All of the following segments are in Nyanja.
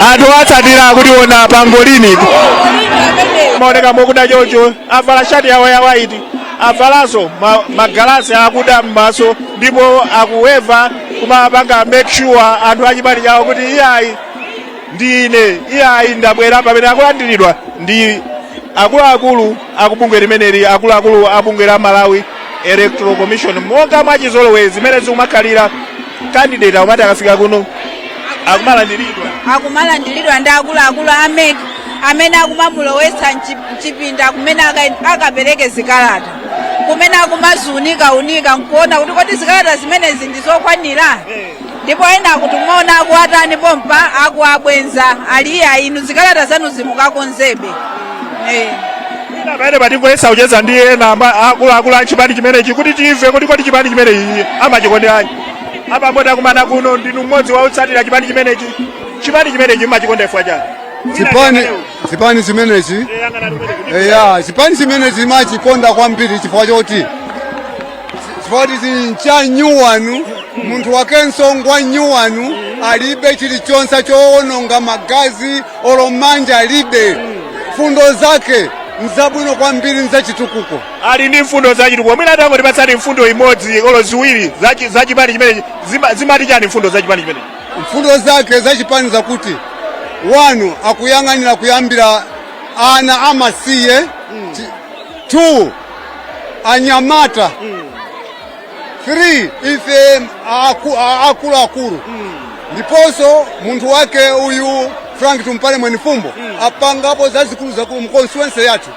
Anthu atsatira akutiona pangolini maoneka mokuda chocho, avala shati yawo ya white, avalanso magalasi akuda m'maso, ndipo akuweva kumapanga make sure anthu achipani chawo kuti iyayi, ndine, iyayi, ndabwera, pamene akulandiridwa ndi akuluakulu akubungwe limeneli, akuluakulu abungwe la Malawi Electoral Commission. Monga mwachizolowezi zimene zikumakhalira, candidate akumati akafika kuno akumalandiridwa. Akumalandiridwa ndi akuluakulu a MEC amene akumamulowetsa mchipinda kumene akapereke zikalata, kumene akumaziunika unika nkuona kuti kodi zikalata zimenezi ndi zokwanira. Ndipo ena akuti umaona akuatani pompa akuabwenza aliya, inu zikalata zanu zimukakonzebe. Ina pamene patingoyesa kucheza ndi ena akuluakulu a chipani chimenechi kuti timve kuti kodi chipani chimenechi amachikonderanji. Abambo, kumana kuno, ndinu mmodzi wa otsatira chipani chimenechi. Chipani chimenechi mmachikonda chifukwa chani? Chipani chimenechi, eya, chipani chimenechi machikonda kwambiri chifukwa choti ncha nyuwanu, munthu wakenso ngwa nyuwanu, alibe chilichonse chowononga magazi olo manja alibe. Fundo zake nzabwino kwambiri, nzachitukuko. Ali ndi mfundo zachitukuko. Mwina atangotipatsani mfundo imodzi olo ziwiri za chipani chimenechi, zimati chani mfundo za chipani chimenechi? Mfundo zake zachipani zakuti wanu akuyang'anira kuyambira ana amasiye, two, anyamata, three, ife akuluakulu. Ndiponso munthu wake uyu Frank Tumpale Mwenifumbo apangapo zazikulu zakulu mu constituency yathu.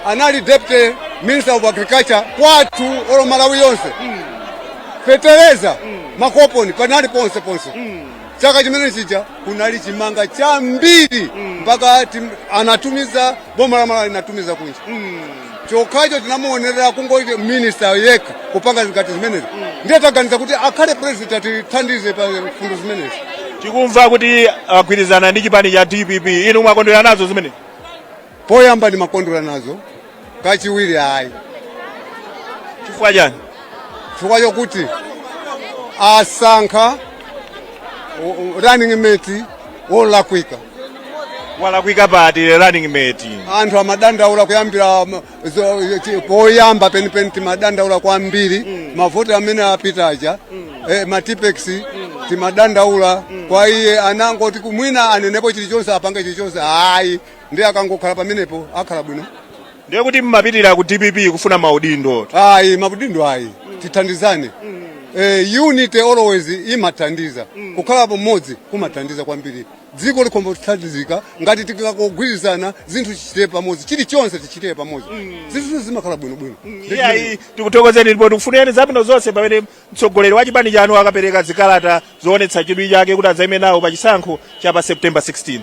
Anali deputy minister of agriculture kwathu olo Malawi yonse. Fetereza makoponi panali ponse ponse. Chaka chimene chija kunali chimanga chambiri mpaka anatumiza, boma la Malawi linatumiza kunja. Chokhacho tinamuonerera kungoti minister yekha kupanga ngati zimenezi, ndiye taganiza kuti akhale president, atithandize pa fundo zimenezi. Tikumva kuti agwirizana ndi chipani cha DPP. Inu mwakondwera nazo zimene? Poyamba ndimakondwera nazo, kachiwiri ayi. Chifukwa chani? Chifukwa chokuti asankha running mate wolakwika. Walakwika pati running mate? Anthu amadandaula kuyambira poyamba penipeni, timadandaula kwambiri. Mavoti amene apita aja, matipex, timadandaula kwa iye. Anangoti kumwina anenepo chilichonse, apange chilichonse, ayi, ndi akangokhala pamenepo akhala bwino. Ndiye kuti mmapitira ku DPP kufuna maudindo? Ayi, maudindo ayi, tithandizane. Unity always imathandiza. Kukhala pamodzi kumathandiza kwambiri. Dziko likhomba kuthandizika ngati tikakugwirizana, zinthu tichite pamodzi, chilichonse tichite pamodzi, zinthu zimakhala bwinobwino. Iyayi, tikuthokozeni ndipo tikufunireni zabwino zonse pamene mtsogoleri wa chipani chanu akapereka zikalata zoonetsa chidwi chake kuti adzaime nawo pa chisankho cha pa September 16.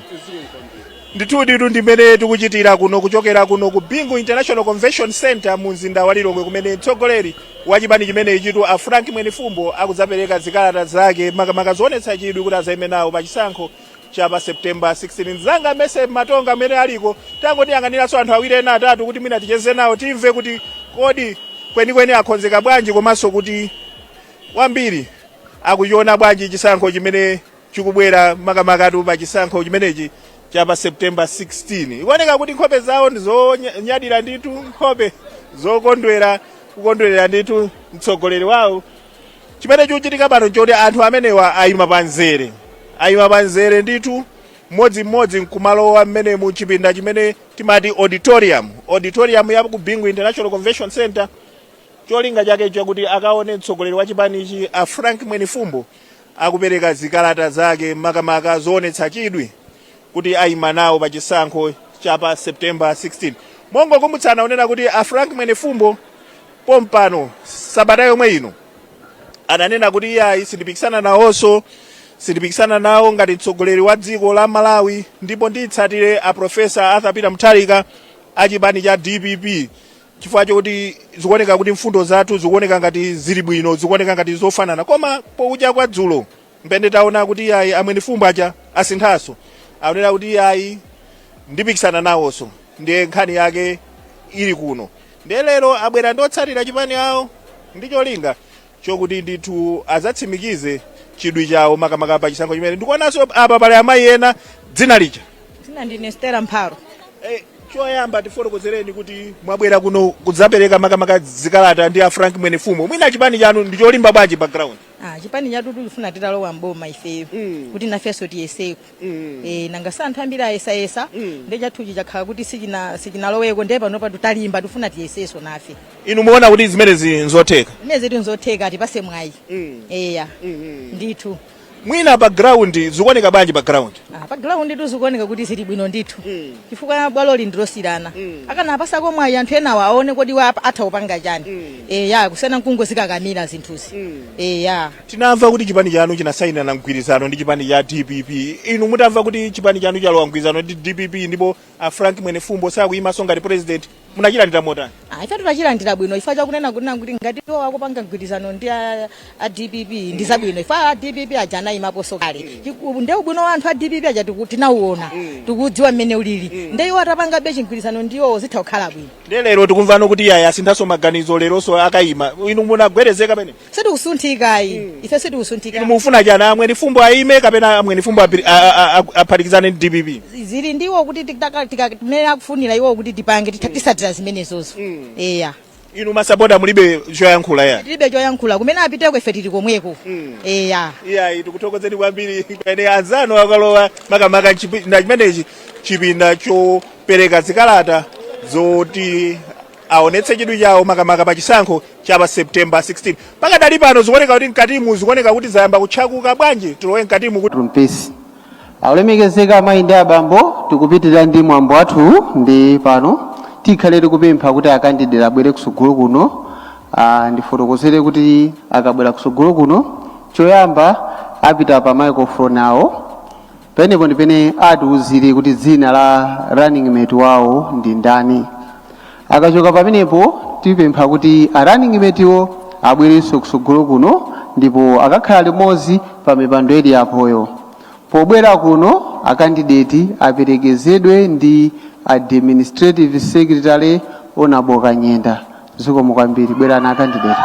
Ndithu nditu ndimene tikuchitira kuno, kuchokera kuno ku Bingu International Convention Center mu mzinda wa Lilongwe, kumene mtsogoleri wa chipani chimenechi chitu a Frank Mwenifumbo akudzapereka zikalata zake, makamaka zoonetsa chidwi kuti adzaime nawo pa chisankho cha pa September 16. Mzanga mese Matonga amene aliko, tangotiyang'aniranso anthu awiri ena atatu kuti mwina ticheze nawo, timve kuti kodi kwenikweni akhonzeka bwanji, komanso kuti wambiri akuchiona bwanji chisankho chimene chikubwera, makamakatu pa chisankho chimenechi cha pa September 16. Ikuoneka kuti nkhope zawo ndi zonyadira ndithu, nkhope zokondwera, kukondwerera ndithu mtsogoleri wawo. Chimene chikuchitika pano nchoti anthu amenewa ayima panzere, ayima panzere ndithu, mmodzimmodzi nkumalowa mmene mu chipinda chimene timati auditorium, auditorium ya ku Bingu International Convention Center. Cholinga chake chakuti akaone mtsogoleri wa chipanichi a Frank Mwenifumbo akupereka zikalata zake, makamaka zoonetsa chidwi kuti ayima nawo pa chisankho cha pa September 16. Mongokumbutsana unena kuti a Frank Mwenifumbo pompano sabata yomwe ino ananena kuti iyayi, sindipikisana nawonso, sindipikisana nawo ngati mtsogoleri wa dziko la Malawi, ndipo nditsatire a Professor Arthur Peter Mutharika achipani cha DPP, chifukwa chokuti zikuoneka kuti mfundo zathu zikuoneka ngati zili bwino, zikuoneka ngati zofanana. Koma pokucha kwa dzulo mpende taona kuti iyayi, a Mwenifumbo aja asinthanso, aonera kuti iyayi, ndipikisana nawonso. Ndiye nkhani yake ili kuno. Ndiye lero abwera ndi otsatira chipani awo ndi cholinga chokuti ndithu adzatsimikize chidwi chawo. Chidwi chawo makamaka pa chisankho chimene ndikuonanso apa pali amayi ena. Dzina lija? Dzina ndine Stella Mphalo. Choyamba tifotokozereni kuti mwabwera kuno kudzapereka makamaka zikalata ndi a Frank Mwenefumbo. Mwina chipani chanu ndi cholimba bwanji pa ground? Ah, chipani chathu tikufuna titalowa mboma ifeyo kuti nafenso tiyeseko. Nanga sa anthu ambiri ayesayesa, ndi chathuchi chakhala kuti sichinaloweko, ndiye panopa tutalimba, tifuna tiyesenso nafe. Inu muona kuti zimenezi nzotheka? Zimene zetu nzotheka, tipase mwayi. Eya, ndithu. Mwina pa ground zikuoneka bwanji pa ground? Ah, pa ground tu zikuoneka kuti zili bwino ndithu, chifukwa bwaloli ndilosiyana. Akana apasako mwayi anthu enawo aone kodi wa atha kupanga chani. Eya, kusiyana nkungozikakamira zinthuzi. Eya. Tinamva kuti chipani chanu chinasayinana mgwirizano ndi chipani cha DPP. Inu mutamva kuti chipani chanu chalowa mgwirizano ndi DPP ndipo a Frank Mwenefumbo sakuyimanso ngati president, munachilandira motani? Ah, ife tutachilandira bwino, chifukwa chakunena kunena kuti ngati iwo akupanga mgwirizano ndi a DPP ndi zabwino, chifukwa a DPP aja anayimaponso kale. Nde ubwino wa anthu a DPP aja tinauona, tikudziwa mmene ulili. Nde iwo atapanga chimgwirizano ndiwo zitha kukhala bwino. Ndiye lero tikumvano kuti iyayi, asinthanso maganizo, leronso akayima. Inu munagwerezeka pene? Sitikusunthika ayi, ife sitikusunthika. Inu mufuna chani? A Mwenefumbo ayime kapena a Mwenefumbo aphatikizane ndi DPP? Zili ndiwo kuti mmene akufunira iwo kuti tipange, tisatira zimenezozo. Eya. Inu masapota mulibe choyankhula ya? Tilibe choyankhula. Kumene apiteko ife tili komweko. Eya. Iyayi, tikuthokozeni kwambiri. Pamene anzanu akalowa makamaka chipinda chimenechi, chipinda chopereka zikalata zoti aonetse chidwi chawo makamaka pa chisankho cha pa September 16. Pakadali pano zikuoneka kuti mkatimu zikuoneka kuti zayamba kutchakuka. Bwanji tilowe mkatimu kuti Rumpisi. Aulemekezeka amayi ndi abambo, tikupitirira ndi mwambo wathu, ndi pano tikhale tikupempha kuti akandidate abwere kusogolo kuno. Ndifotokozere kuti akabwera kusogolo kuno, choyamba apita pa microphone awo. Penepo ndipene atiuzire kuti dzina la running mate wawo ndi ndani. Akachoka pamenepo, tipempha kuti a running mate wo abwerenso kusogolo kuno ndipo akakhala limodzi pa mipando ili apoyo. Pobwera kuno, akandidate aperekezedwe ndi administrative secretary, Honorable Kanyenda. Zikomo kwambiri. Bwerani, akandidate.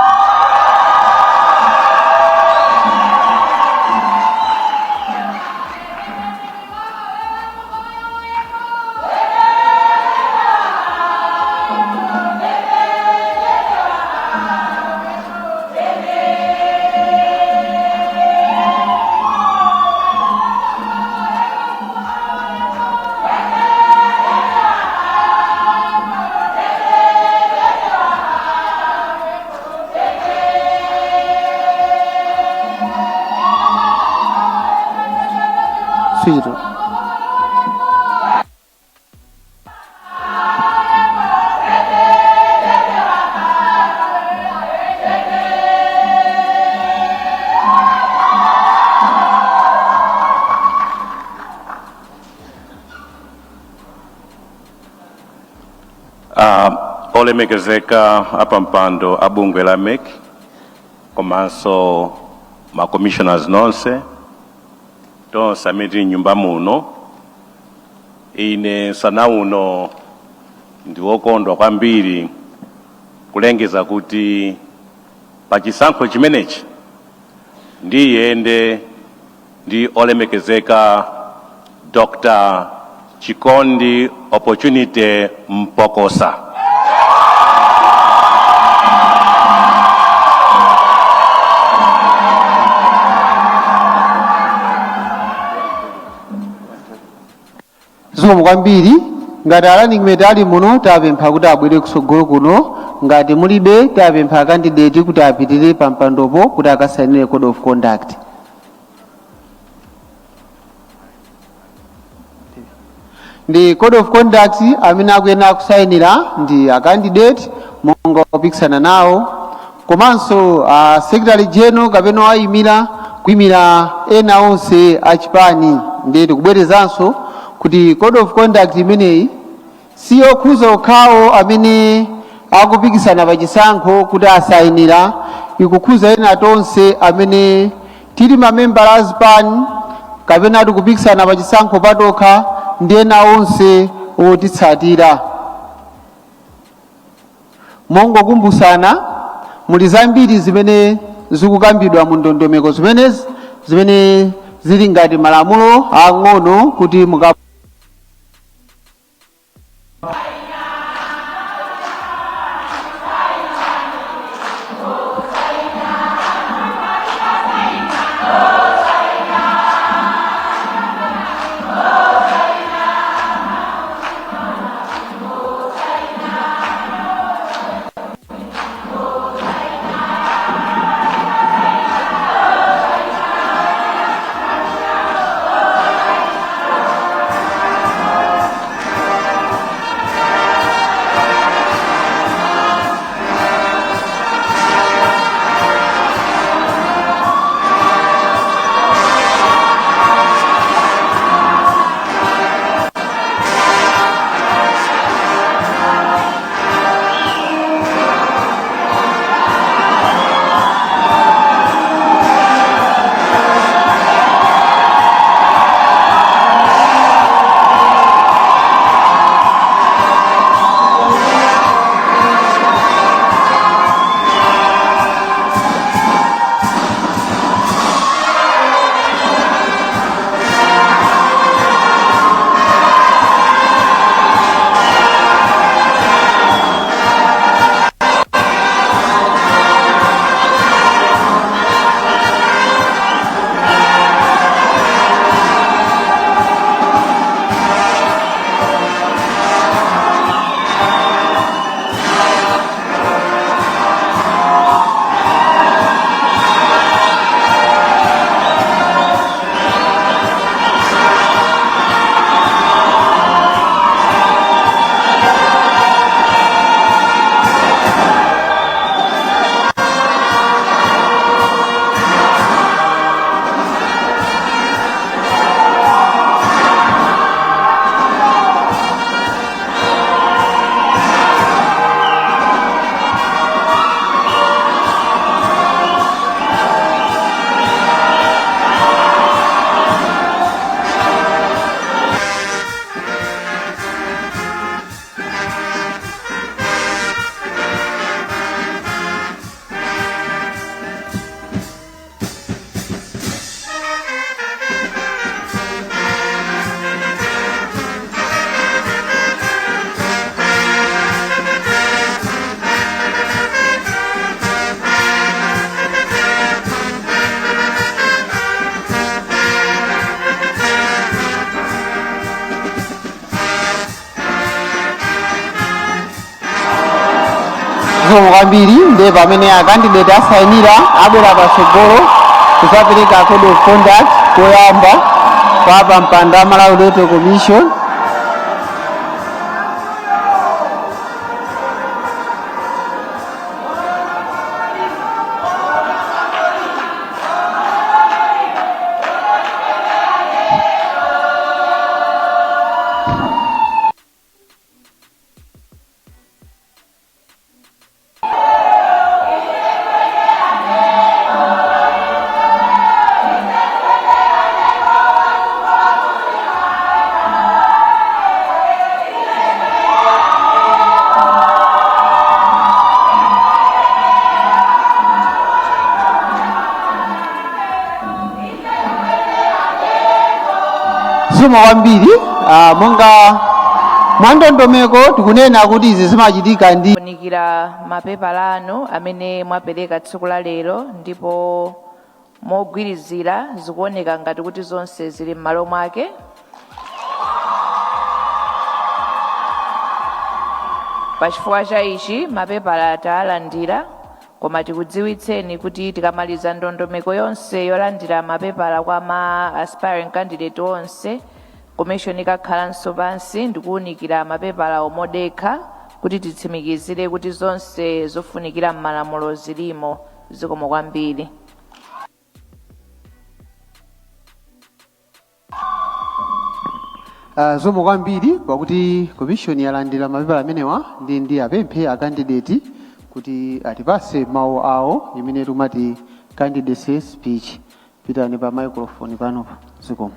Switch it off. Olemekezeka apampando a bungwe la MEC komanso ma commissioners nonse, tonse amene tili mnyumba muno, ine msana uno ndi wokondwa kwambiri kulengeza kuti pa chisankho chimenechi ndiyende ndi olemekezeka Dr. Chikondi Opportunity Mpokosa. Zikomo kwambiri. Ngati a running mate ali muno, tapempha kuti abwere kusogolo kuno. Ngati mulibe, tapempha candidate kuti apitirire pa mpandopo kuti akasainire code of conduct. Ndi code of conduct amene akuyenera kusayinira ndi a candidate monga opikisana nawo, komanso a secretary general kapena wayimira, kuyimira ena onse achipani. Ndiye tikubwerezanso kuti code of conduct imeneyi siyokhuza okhawo amene akupikisana pa chisankho kuti asayinira, ikukhuza ena tonse amene tili mamembala a zipani kapena tikupikisana pa chisankho patokha ndi ena onse otitsatira. Mongokumbusana, muli zambiri zimene zikukambidwa mu ndondomeko zimenezi. zimene zili ngati malamulo ang'ono kuti muka Zikomo kwambiri. Ndiye pamene a candidate asayinira, abwera patsogolo kuzapereka code of conduct koyamba kwa pampando a Malawi Electoral Commission. Zikomo kwambiri. Monga mwandondomeko tikunena kuti izi zimachitika ndi Kunikira mapepala anu amene mwapereka tsiku la lero, ndipo mogwirizira zikuoneka ngati kuti zonse zili m'malo mwake. Pachifukwa cha ichi, mapepala tawalandira, koma tikudziwitseni kuti tikamaliza ndondomeko yonse yolandira mapepala kwa ma aspiring candidate onse, commission ikakhalanso pansi ndikuwunikira mapepala modekha kuti titsimikizire kuti zonse zofunikira m'malamulo zilimo. Zikomo kwambiri. Zikomo kwambiri. Pakuti commission yalandira mapepala amenewa, ndi apemphe a candidate kuti atipase mawu awo imene timati candidacy speech. Pitani pa microphone panopa. Zikomo.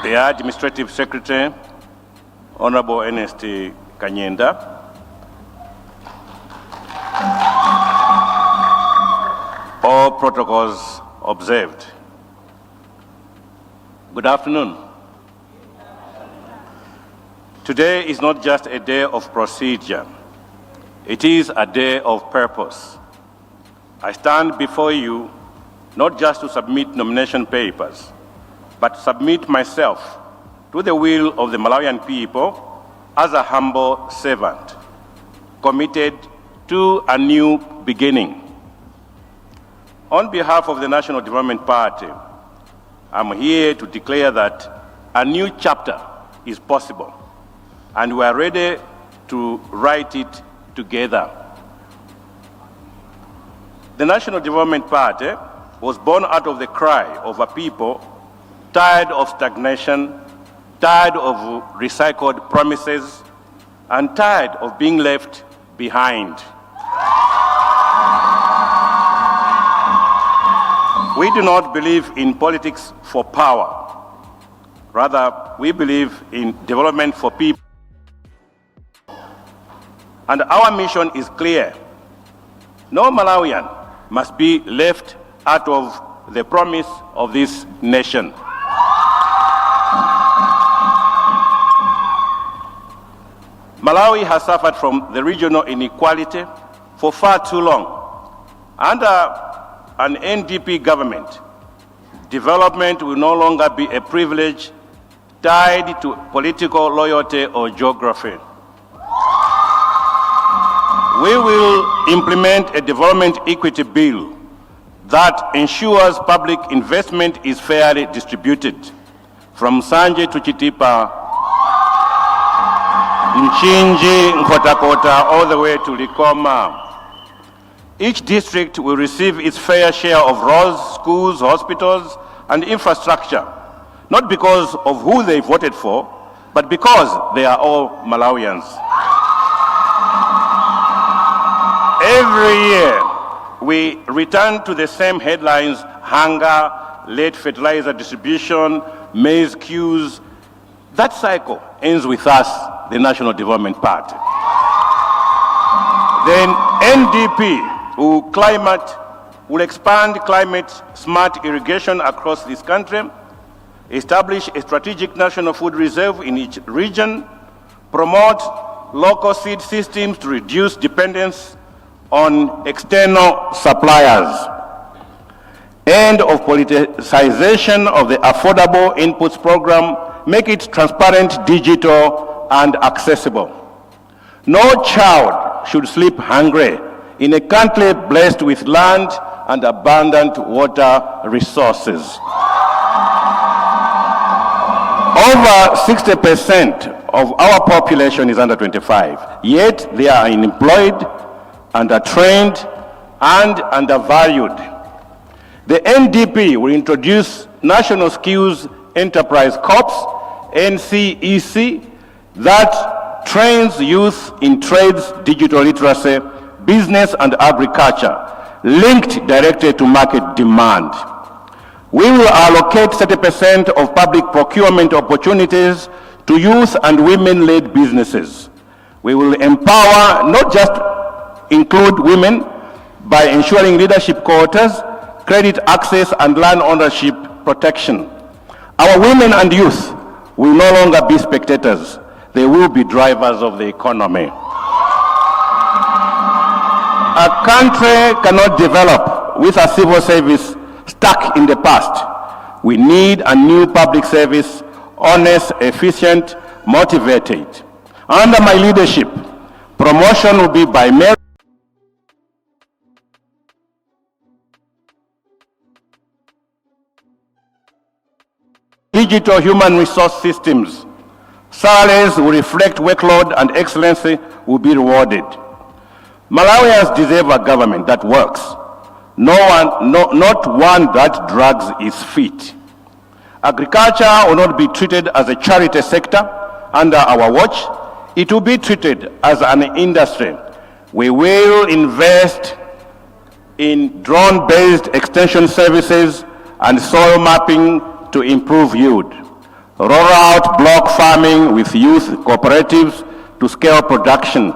The Administrative Secretary Honorable Ernest Kanyenda, all protocols observed. Good afternoon. Today is not just a day of procedure. It is a day of purpose. I stand before you not just to submit nomination papers, but to submit myself to the will of the Malawian people as a humble servant, committed to a new beginning. On behalf of the National Development Party, I'm here to declare that a new chapter is possible, and we are ready to write it together. The National Development Party was born out of the cry of a people tired of stagnation, tired of recycled promises, and tired of being left behind. We do not believe in politics for power. Rather, we believe in development for people. And our mission is clear. No Malawian must be left out of the promise of this nation. Malawi has suffered from the regional inequality for far too long. Under an NDP government, development will no longer be a privilege tied to political loyalty or geography. We will implement a development equity bill that ensures public investment is fairly distributed from Nsanje to Chitipa, Mchinji, Nkhotakota, all the way to Likoma. Each district will receive its fair share of roads, schools, hospitals, and infrastructure, not because of who they voted for, but because they are all Malawians. Every year, we return to the same headlines: hunger, late fertilizer distribution, maize queues. That cycle ends with us, the National Development Party. Then NDP will expand climate smart irrigation across this country, establish a strategic national food reserve in each region, promote local seed systems to reduce dependence on external suppliers. End of politicization of the Affordable Inputs Program, make it transparent, digital, and accessible. No child should sleep hungry in a country blessed with land and abundant water resources. Over 60% of our population is under 25, yet they are unemployed, undertrained, and undervalued. The NDP will introduce National Skills Enterprise Corps, NCEC, that trains youth in trades, digital literacy, business, and agriculture, linked directly to market demand. We will allocate 30% of public procurement opportunities to youth and women-led businesses. We will empower, not just include women, by ensuring leadership quotas, credit access, and land ownership protection. Our women and youth will no longer be spectators. They will be drivers of the economy. A country cannot develop with a civil service stuck in the past. We need a new public service, honest, efficient, motivated. Under my leadership, promotion will be by merit, digital human resource systems. Salaries will reflect workload and excellency will be rewarded. Malawians deserve a government that works, no one, no, not one that drags its feet. Agriculture will not be treated as a charity sector under our watch. It will be treated as an industry. We will invest in drone-based extension services and soil mapping to improve yield. Roll out block farming with youth cooperatives to scale production.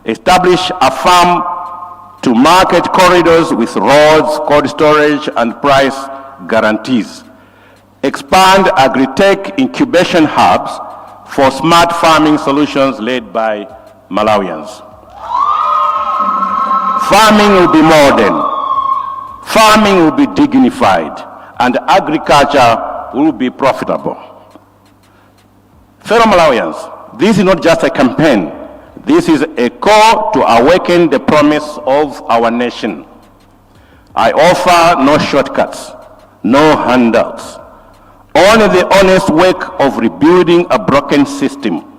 Establish a farm to market corridors with roads, cold storage, and price guarantees. Expand agri-tech incubation hubs for smart farming solutions led by Malawians. Farming will be modern. Farming will be dignified and agriculture will be profitable. Fellow Malawians, this is not just a campaign. This is a call to awaken the promise of our nation. I offer no shortcuts, no handouts, only the honest work of rebuilding a broken system.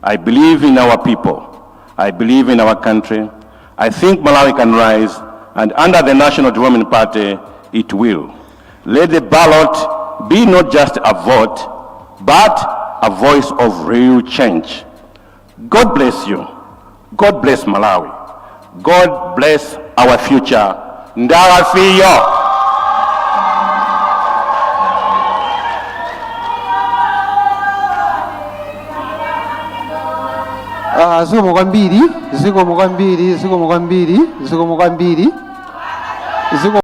I believe in our people. I believe in our country. I think Malawi can rise, and under the National Development Party, it will. Let the ballot be not just a vote, but a voice of real change. God bless you. God bless Malawi. God bless our future. Ndalafiyo. Ah, zikomo kwambiri, zikomo kwambiri, zikomo kwambiri, zikomo kwambiri, zikomo.